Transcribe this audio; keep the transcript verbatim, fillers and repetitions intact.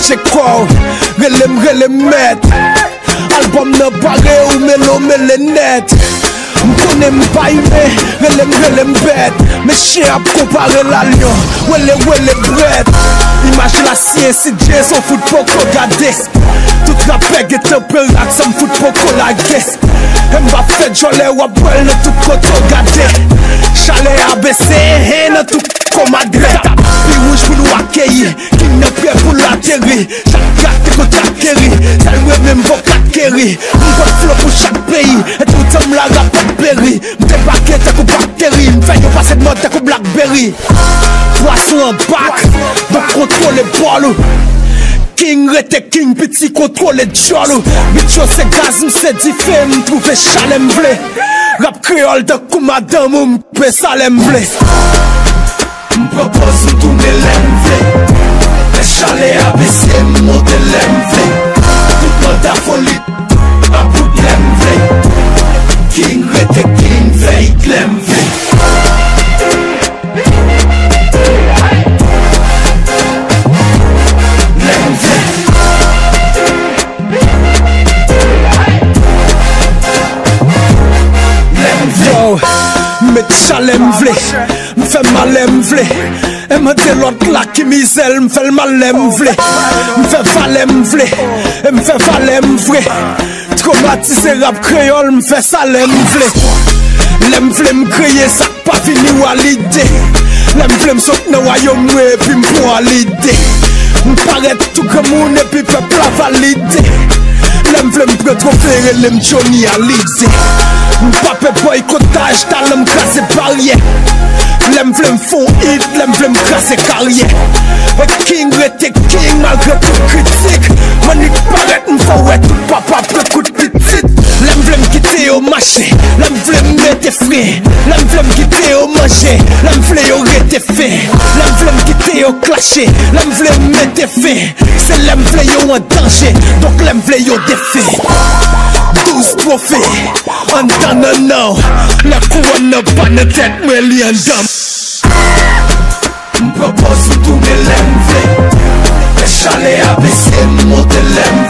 Tchekò, rele m, rele m mèt. Albòm nan pare, ou mele, w mele nèt. M konnen m pa imen, rele m, rele m bèt. Men chen ap konpare l a lyon, wele, wele brèt. Imaj la siyen Sidje, san fout poko gade. Tout rapè gentan pran rak, san m fout poko lage. E m pa fè djòlè, w ap wè l nan tout kote w gade. Chalè a bese, hen, nan tout kòm adrè. Tapi wouj pou nou akeyi. King nan prè pou l ateri. Chak trak te konn trak keri. Sèl mwen menm vokal keri. M pot flo pou chak peyi. E toutan m la rap ap peri. M debake tankou bakteri. M fè yo pase mò tankou Blackberry. Pwason an bak. Donk kontwole bòl ou. King rete king, piti kontwole djòl ou. Bit yo se gaz, m se dife, m twouve chalè m vle. Rap kreyòl tankou madanm ou, m koupe sa lè m vle. M pran pòz m tounen lè m vle. Lè chalè a bese, m monte lè m vle. Tout manda foli ap bout lè m vle. King rete king, fè it lè m vle. Lè m vle. Lè m vle. Yo, m met chalè m vle. M fè malè m vle. E mande lòt la ki mizè l, m fè l malè m vle. M fè valè m vle. E m fè valè m vre. Twomatize rap kreyòl, m fè sa lè m vle. Lè m vle m kreye sa k pa vini w a lide. Lè m vle m sot nan wayòm mwen epi m pran lide. M parèt tou granmoun epi pèp la valide. Lè m vle m pran twofe, rele m Johnny Hallyday. M pa pè bòykotaj, talan m kraze baryè. Lè m vle m fon it, lè m vle m kraze karyè. E king rete king malgre tout kritik. M annik parèt, m fè w wè tout papa pran kout pitit. Lè m vle m kite yo mache, lè m vle m mete fren. Lè m vle m kite yo manje, lè m vle yo rete fen. Lè m vle m kite yo klache, lè m vle m mete fen. Se lè m vle yo an danje, donk lè m vle yo defen. Douz twofe anndan nannan w. Lè kouwòn nan pa nan tèt mwen, li anndan m. M pran pòz m tounen lè m vle. Lè chalè a bese, m monte lè m